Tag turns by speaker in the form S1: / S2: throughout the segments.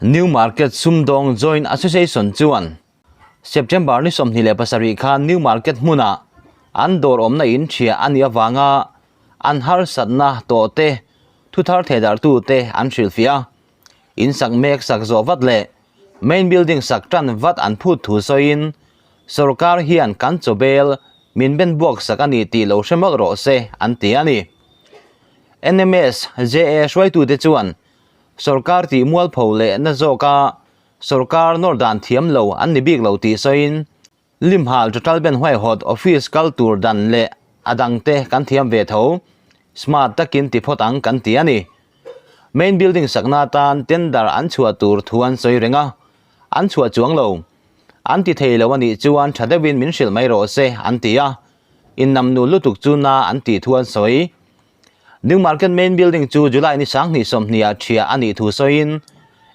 S1: New Market Sumdawng Joint Association chuan September ni 27 khan New Market hmunah an dawr awmna in ṭhiah a nih avanga an harsatna tawh te, thuthar thehdarhtute an hrilhfiah a. In sak mek sak zawh vat leh main building sak tan vat an phut thu sawiin sorkar hian kan chawbel min ben buak sak a ni tih lo hre mawlh rawh se an ti a ni. NMS JA hruaitute chuan sorkar tih mualpho leh na zawka sorkar nawr dan thiam lo an ni bik lo tih sawiin Limhal Total Ben huaihawt office kal tur dan leh a dangte kan thiam ve tho. Smart takin ti phawt ang kan ti a ni. Main building sakna atan tender an chhuah tur thu an sawi reng a, an chhuah chuang lo. An ti thei lo a nih chuan tha deuhin min hrilh mai rawh se an ti a, innam nu lutuk chu na an tih thu an sawi. New Market Main Building chu July ni sanghnih sawmhnih ah thiah a nih thu sawiin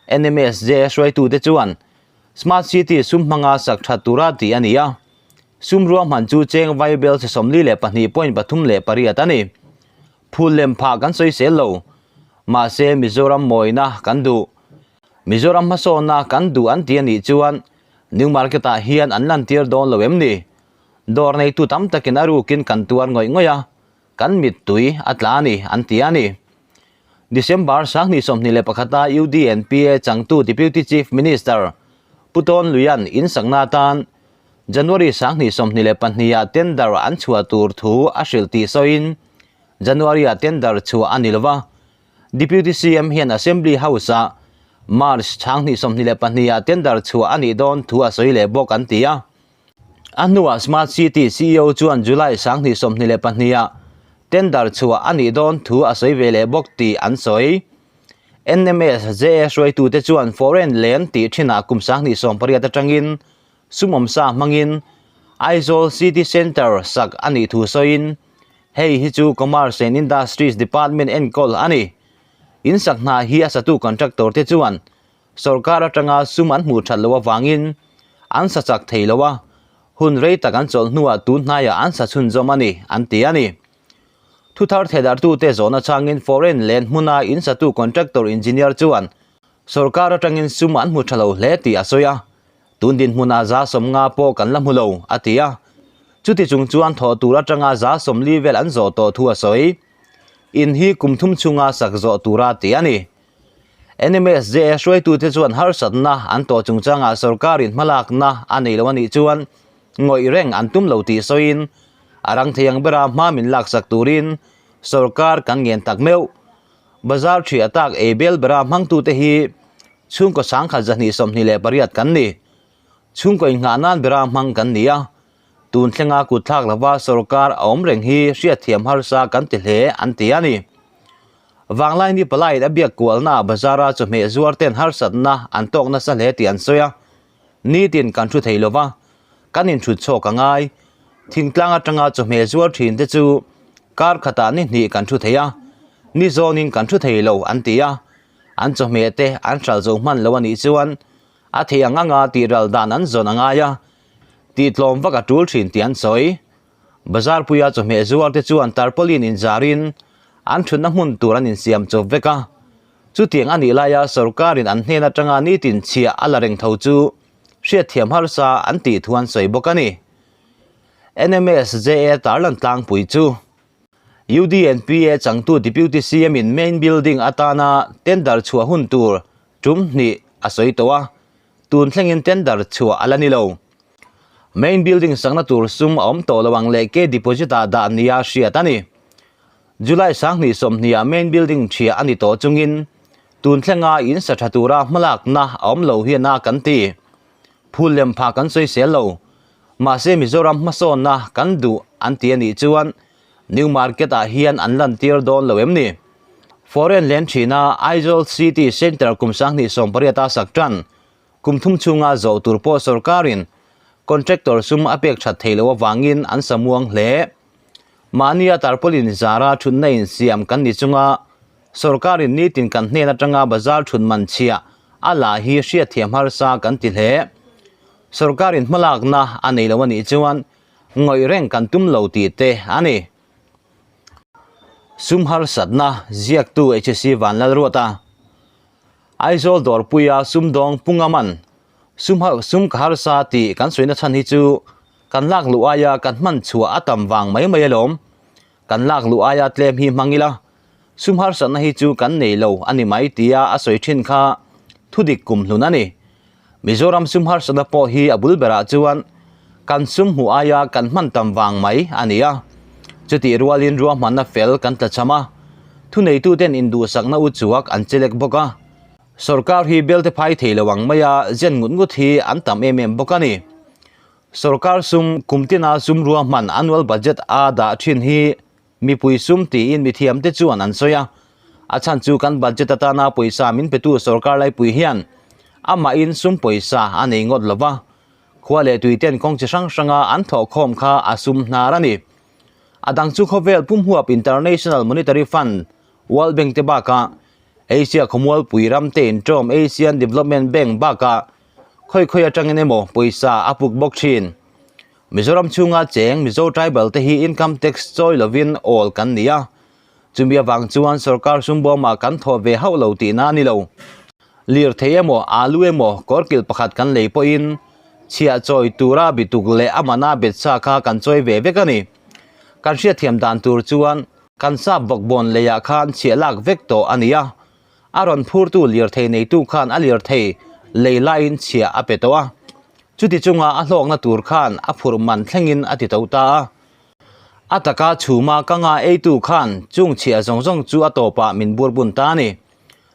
S1: NMSJ hruaitute chuan Smart City sum hmanga sak that tura tih a ni a, sum ruahman chu cheng vaibel che 42.38 a ni. Phul lem phah kan sawi sel lo. Mahse Mizoram mawina kan duh. Mizoram hmasawnna kan duh an ti a nih chuan New Market-ah hian an lantir dawn lo em ni? Dawr neitu tam takin a rukin kan tuar ngawih ngawih a, kan mittui a tla a ni an ti a ni. December 2021 a UDNPA changtu Deputy Chief Minister Pu Tawn Luian in sakna atan January 2022 ah tender an chhuah tur thu a hrilh tih sawiin January ah tender chhuah a ni lova, Deputy CM hian Assembly House ah March 2022 ah tender chhuah a nih dawn thu a sawi leh bawk an ti a. A hnuah Smart City ceo chuan July 2022 ah tender chhuah a nih dawn thu a sawi ve leh bawk tih an sawi. NMSJA hruaitute chuan foreign land tih thinah kum 2018 atangin sumawmsa hmangin Aizawl City Centre sak a nih thu sawiin hei hi chu Commerce and Industries Department enkawl a ni. In sak hna hi a satu contractor te chuan Sorkar atanga sum an hmuh that loh avangin an sa chak thei lo a, hun rei tak an chawlh hnuah tun hnaiah an sa chhunzawm a ni, an ti a ni. Thuthar thehdarhtute zawhna changin foreign land hmuna in satu contractor engineer chuan sorkar atangin sum an hmu tha lo hle tih a sawi a, tun dinhmunah 150 pawh kan la hmu lo, a ti a. Chuti chung chuan thawh tur atanga 40 vel an zawh tawh thu a sawi. In hi kum thum chhunga sak zawh tura ti a ni. NMSJA hruaitute chuan harsatna an tawh chungchangah sorkarin hmalakna a nei lo a nih chuan ngawih reng an tum lo tih sawiin a rang thei ang bera hma min laksak turin sorkar kan ngen tak meuh. Bazar ṭhiah tak ei bel bera hmangtute hi chhungkaw sangkhat 228 kan ni. Chhungkaw inghah nan bera hmang kan ni a, tun thlenga kutthlak lova sorkar a awm reng hi hriatthiam harsa kan ti hle an ti a ni. Vanglai ni palaiin a biak kualnaah bazara chawhmeh zuar ten harsatna an tawk nasa hle tih an sawi a, nitin kan thu thei lova, kan inthut chhawk a ngai. Thingtlang atanga chawhmeh zuar thin te chu kar khatah ni hnih kan thu thei a, ni zawnin kan thu thei lo an ti a, an chawhmeh te an hral zo hman lo a nih chuan a thei ang anga tih ral dan an zawn a ngai a, tih tlawm vak a tul thin tih an sawi. Bazar puia chawhmeh zuar te chuan tarpaulin inzarin an thutna hmun tur an insiam chawp vek a. Chutiang a nih laia sorkarin an hnen atanga nitin chhiah a la reng tho chu hriatthiam harsa an tih thu an sawi bawk a ni. NMSJA tarlan tlangpui chu UDNPA changtu Deputy CM in main building atana tender chhuah hun tur tum hnih a sawi tawh a, tun thlengin tender chhuah a la ni lo. Main building sakna tur sum a awm tawh lo ang leh ke deposit ah dah nia hriat a ni. July 2020 ah main building thiah a ni tawh chungin tun thlenga in sa tha tura hmalakna a awm lo hian a kan ti. Phul lem phah kan sawi sel lo. Mahse Mizoram hmasawnna kan duh an ti a nih chuan New Market ah hian an lantir dawn lo em ni? Foreign len thina Aizawl City Centre kum 2018 a sak tan Kum thum chhunga zawh tur pawh sorkarin contractor sum a pek that thei loh avangin an sa muang hle. Mahnia tarpaulin zara thutna insiam kan ni chunga sorkarin nitin kan hnen atanga bazar thut man chhia a la hi hriatthiam harsa kan ti hle. Sorkarin hmalakna a nei lo a nih chuan ngawih reng kan tum lo tih te a ni. Sum harsatna ziaktu HSC Vanlalruata. Aizawl dawrpuia sumdawng Pungaman sum sum ka harsa tih kan sawina chhan hi chu kan lak luh aia kan hman chhuah a tam vang mai mai alawm. Kan lak luh aia tlem hi hmang ila, sum harsatna hi chu kan nei lo a ni mai tia a sawi thin kha thudik kum hlun a ni. Mizoram sum harsatna pawh hi a bul berah chuan kan sum hmuh aia kan hman tam vang mai a ni a. Chutih rualin ruahmanna fel kan tlachham a, thuneituten induhsakna u chuak an chelek bawk a. Sorkar hi belte phai thei lo ang maia zen ngut ngut hi an tam em em bawk a ni. Sorkar sum kum tina sum ruahman annual budget a dah thin hi mipui sum tiin mithiamte chuan an sawi a. A chhan chu kan budget atana pawisa min petu sorkar laipui hian amahin sum pawisa a nei ngawt lo va, khua leh tuiten kawng chi hrang hranga an thawhkhawm kha a sum hnar a ni. A dang chu khawvel pumhuap International Monetary Fund, World Bank te bakah Asia khawmualpui ramte inṭawm Asian Development Bank bakah Khawi khawi atangin emaw pawisa a puk bawk thin. Mizoram chhunga cheng Mizo tribal te hi income tax chawi lovin awl kan ni a. Chumi avang chuan sorkar sumbawmah kan thawh ve hauh lo tihna a ni lo. Lirthei emaw alu emaw kawrkilh pakhat kan lei pawhin chhiah chawi tura bituk leh a mana bet sa kha kan chawi ve vek a ni. Kan hriatthiam dan tur chuan kan sap bawkbawn leiah khan chhiah lak vek tawh a ni a. A rawn phurtu lirthei neitu khan a lirthei lei laiin chhiah a pe tawh a. Chuti chunga a hlawkna tur khan a phurh man thlengin a ti to ta a. A taka chhuma ka nga eitu khan chung chhiah zawng zawng chu a tawpah min burbun ta a ni.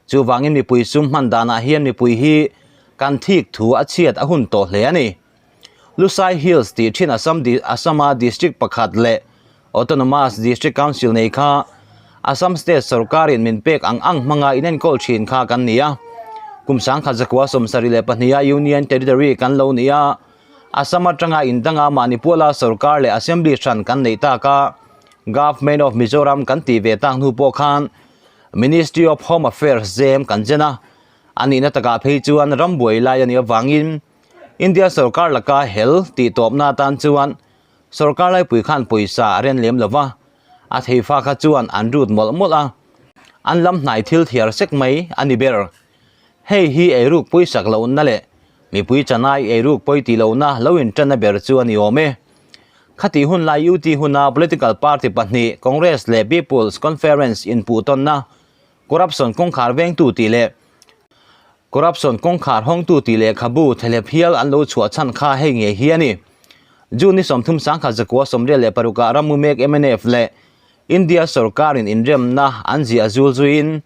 S1: Chuvangin mipui sum hman danah hian mipui hi kan thik thu a chhiat a hun tawh hle a ni. Lusai Hills tih thin Assam Assam-a district pakhat leh Autonomous District Council nei kha Assam State sorkarin min pek ang ang hmanga inenkawl thin kha kan ni a. Kum 1972-a Union Territory kan lo ni a, Assam atanga indanga mahni puala sorkar leh Assembly hran kan neih tak a, Government of Mizoram kan tih ve tak hnu pawh khan Ministry of Home Affairs zem kan zen a, a nihna takah phei chuan rambuai lai a nih avangin India sorkar laka hel tih tawpna atan chuan Sorkar laipui khan pawisa a ren lem lo va, a theifa kha chuan an rut mawlh mawlh a, an lam hnai thil thiar sek mai a ni ber. Hei hi eiruk pawisak lohna leh mipui chanai eiruk pawi tih lohna lo inṭanna ber chu a ni awm e. Khatih hun lai UT huna political party pahnih Congress leh People's Conference inpuhtawnna corruption kawngkhar vengtu tih leh Corruption kawngkhar hawngtu tih lehkhabu thelep hial an lo chhuah chhan kha hei ngei hi a ni. June ni 30 1996 ah rammu mek mnf leh India sorkarin inremna an ziah zul zuiin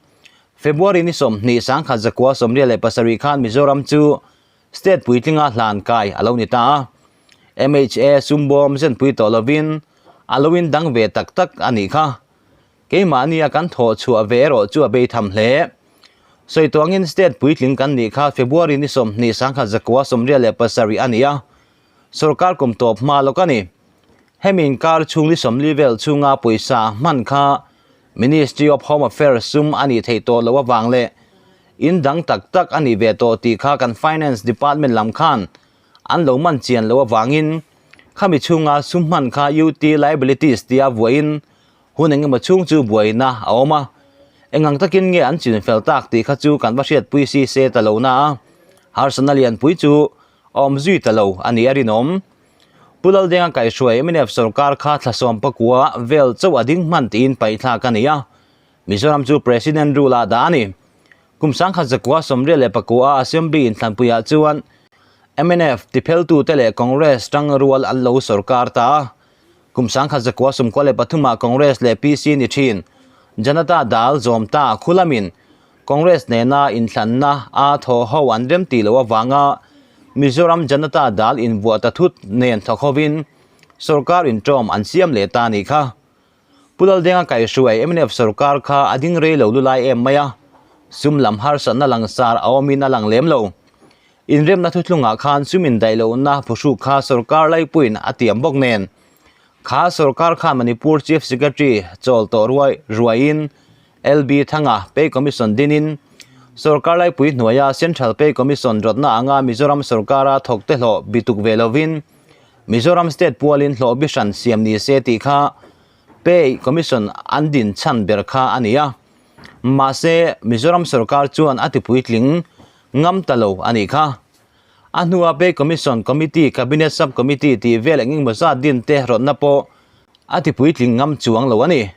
S1: February ni 20 1997 khan Mizoram chu state puitlinga hlan kai a lo ni ta a. MHA sumbawm zenpui tawh lovin a lo indang ve tak tak a nih kha. Keimahnia kan thawh chhuah ve erawh chu a bei tham hle. Sawi tuangin state puitling kan nih kha February ni 20 1997 a ni a, sorkar kum tawp hma lawk a ni. Hemi inkar chhung ni 40 vel chhunga pawisa hman kha Ministry of Home Affairs sum a nih theih tawh loh avang leh in dang tak tak a nih ve tawh tih kha kan Finance Department lam khan an lo man chian loh avangin khami chhunga sum hman kha UT liabilities tia vuahin Hun engemaw chhung chu buaina a awm a, engang takin nge an chin fel tak tih kha chu kan va hriatpui si se ta lo na a, harsatna lianpui chu a awm zui ta lo a ni a rinawm. Pu Laldenga kaihhruai mnf sorkar kha thla 19 vel chauh a ding hman tiin paihthlak a ni a, Mizoram chu President rule ah dah a ni. Kum 1989 a Assembly inthlanpuiah chuan mnf tipheltute leh Congress tangrual an lo sorkar ta a, Kum 1993 ah Congress leh PC ni thin Janata Dal zawm ta khulamin Congress nena inthlanna a thaw ho an rem tih loh avanga Mizoram Janata Dal invuah ta thut nen thawk hovin sorkar inṭawm an siam leh ta nih kha. Pu Laldenga kaihhruai mnf sorkar kha a ding rei lo lulai em mai a, sum lam harsatna langsar a awmin a lang lem lo. Inremna thuthlungah khan sum indaih lohna phuhruk kha sorkar laipuiin a tiam bawk nen, kha sorkar khan Manipur Chief Secretary chawl tawh ruai ruaiin LB Thanga Pay Commission dinin sorkar laipui hnuaia Central Pay Commission rawtna anga Mizoram sorkara thawkte hlawh bituk ve lovin Mizoram State pualin hlawh bi hran siam ni se tih kha Pay Commission an din chhan ber kha a ni a. Mahse, Mizoram sorkar chuan a tipuitling ngam ta lo a nih kha. A hnua Pay Commission, Committee, Cabinet Sub Committee tih vel eng engemaw zat din te rawtna pawh a tipuitling ngam chuang lo a ni.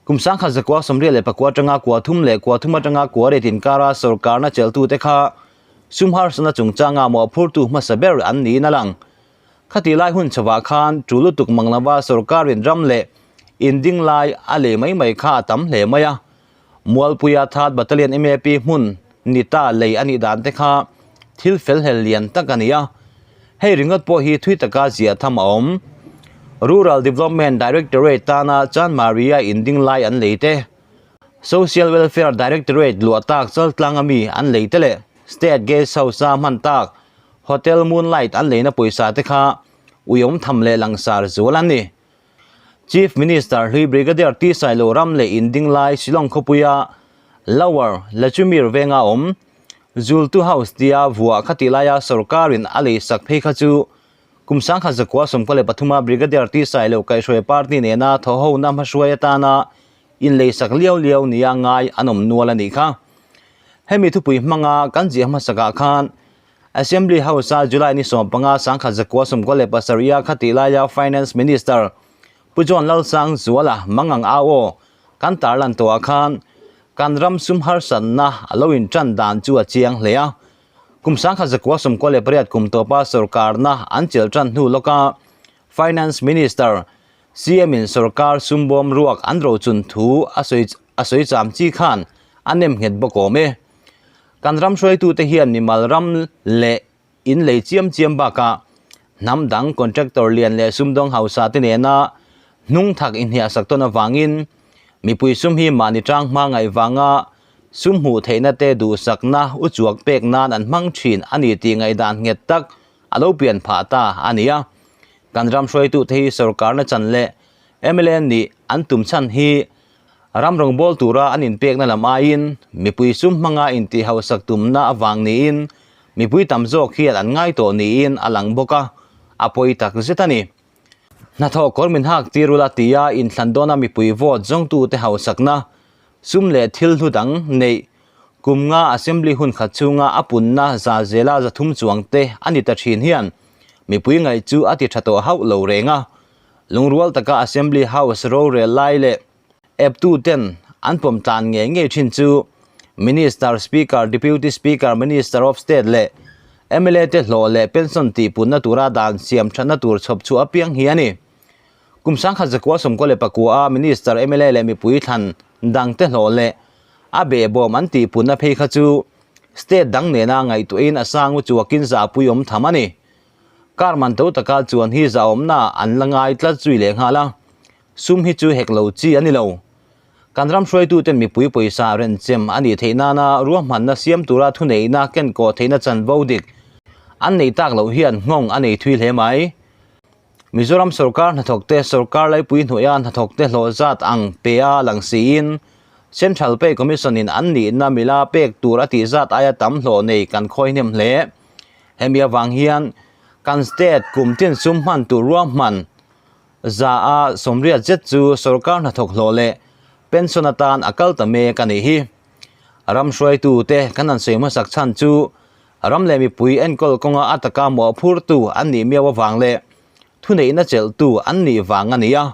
S1: Kum 1984 atanga 33 atanga 28 inkara sorkarna chelhtute kha sum harsatna chungchanga mawhphurtu hmasa ber an niin a lang. Khati lai hun chhovah khan tul lutuk mang lova sorkarin ram leh in ding lai a lei mai mai kha a tam hle mai a. Mualpuia Third Battalion MAP hmun ni ta lei a nih dan te kha thil fel hlel lian tak a ni a. Hei ringawt pawh hi thui taka ziah tham a awm. Rural Development Directorate tana Chanmari-a in ding lai an lei te, Social Welfare Directorate luah tak chaltlang ami an lei te leh State Guest House-a hman tak Hotel Moonlight an leina pawisa te kha uiawm tham leh langsar zual an ni. Chief Minister hlui Brigadier T Sailo ram leh in ding lai Shillong khawpuia Lower Lachumir venga awm Zultu House tia vuah khati laia sorkarin a leisak phei kha chu kum 1993 a Brigadier T Sailo kaihhruai party nena thawhhona hmahruai atana inleisak liau liau nia ngai an awm nual a nih kha. Hemi thupui hmanga kan ziah hmasakah khan Assembly House-a July ni 15 1997 a khatih laia Finance Minister Pu John Lalsang Zuala mangang au aw kan tarlan tawhah khan kan ram sum harsatna a lo intan dan chu a chiang hle a. Kum 1998 kum tawpa sorkarna an chelh tan hnu lawka Finance Minister CM in sorkar sum bawm ruak an rochun thu a sawi a sawi cham chi khan a nem nghet bawk awm e. Kan ram hruaitute hian mimal ram leh in lei chiam chiam bakah hnam dang contractor lian leh sumdawng hausa te nena hnung thak inhniahsak tawn avangin mipui sum hi mahni tang hma ngaih vanga sum hmuh theihna te duhsakna uchuak pek nan an hmang thin a ni tih ngaihdan nghet tak a lo pian phah ta a ni a. Kan ram hruaitute hi sorkarna chan leh mla nih an tum chhan hi Ram rawngbâwl tura an inpekna lam aiin mipui sum hmanga intihhausak tumna avang niin mipui tam zawk hian an ngai tawh niin a lang bawk a, a pawi tak zet a ni. Hnathawh kawr min hak tir ula tia inthlan dawna mipui vote zawngtute hausakna, sum leh thil hlu dang neih kum nga Assembly hun khat chhunga a punna za zela 300 chuang te a ni ta thin hian mipui ngaih chu a ti tha tawh hauh lo reng a. Lungrual taka Assembly House rorel lai leh eptu ten an pawm tlan ngei ngei thin chu Minister, Speaker, Deputy Speaker, Minister of State leh mla te hlawh leh pension tihpunna tura dan siam thatna tur chhawp chhuah apiang hi a ni. Kum 1994 a Minister, mla leh mipui thlan dang te hlawh leh a behbawm an tihpunna phei kha chu State dang nena ngaihtuahin a sang u chuakin zahpui awm tham a ni. Car man to taka chuan hi zahawmna an la ngai tlat zui leh nghal a, sum hi chu hek lo chi a ni lo. Kan ram hruaituten mipui pawisa renchem a nih theih nana ruahmanna siam tura thuneihna kenkawh theihna chanvo dik an nei tak loh hian nghawng a nei thui hle mai. Mizoram sorkar hnathawkte sorkar laipui hnuaia hnathawkte hlawh zat ang pe a lang siin Central Pay Commission-in an nihna mila pek tur a tih zat aia tam hlawh nei kan khawi hnem hle. Hemi avang hian kan state kum tin sum hman tur ruahman za a 80 zet chu sorkar hnathawk hlawh leh pension atan a kal ta mek a nih hi. Ram hruaitute kan han sawi hmasak chhan chu ram leh mipui enkawl kawnga a taka mawhphurtu an nih miau avang leh thuneihna chelhtu an nih vang a ni a.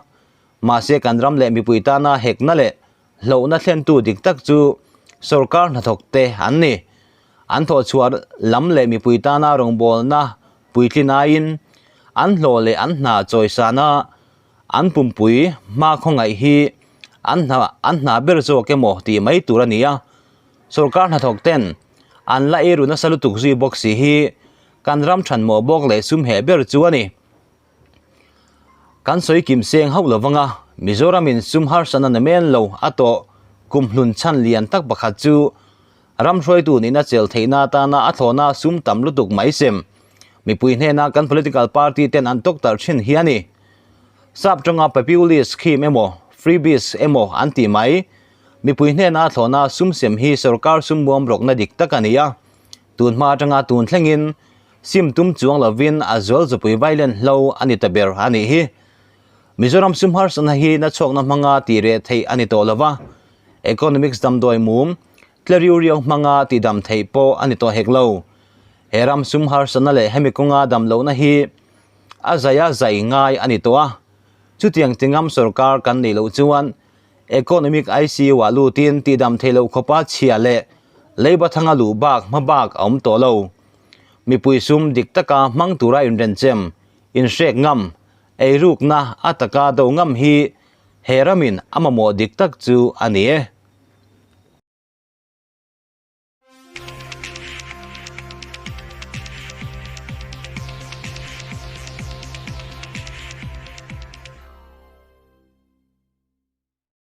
S1: Mahse kan ram leh mipui tana hekna leh Hlauhna thlentu dik tak chu sorkar hnathawkte an ni. An thawhchhuah lam leh mipui tana rawngbawlna puitlin aiin an hlawh leh an hna chawisana an pumpui hma khawngaih hi an hna an hna ber zawk emaw tih mai tur a ni a. Sorkar hnathawkten an la eiru nasa lutuk zui bawk si hi kan ram thanmawh bawk leh sum heh ber chu a ni. Kan sawi kim seng hauh lo vanga Mizoramin sum harsatna na men lo a tawh kum hlun chhan lian tak pakhat chu ram hruaitu nihna chel theihna atana a thlawhna sum tam lutuk mai sem mipui hnena kan political party ten an tawk tarh thin hi a ni. Sap tanga populist scheme emaw freebies emaw an tih mai mipui hnena a thlawhna sum sem hi sorkar sum muam rawkna dik tak a ni a. Tun hma atanga tun thlengin sim tum chuang lovin a zual zupui vailen hlo a ni ta ber a nih hi. Mizoram sum harsatna hi nachhawkna hmanga tih reh theih a ni tawh lova. Economics damdawi mum tle riu riau hmanga tihdam theih pawh a ni tawh hek lo. He ram sum harsatna leh hemi kawnga dam lohna hi a zaia zai ngai a ni tawh a. Chutiang tingam sorkar kan neih loh chuan Economic ICU ah lutin tihdam theih loh khawpa chhia leh leiba thanga luh bak hma bak a awm tawh lo. Mipui sum dik taka hmang tura inrenchem, inhrek ngam, eirukna a taka do ngam hi he ramin a mamawh dik tak chu a ni e.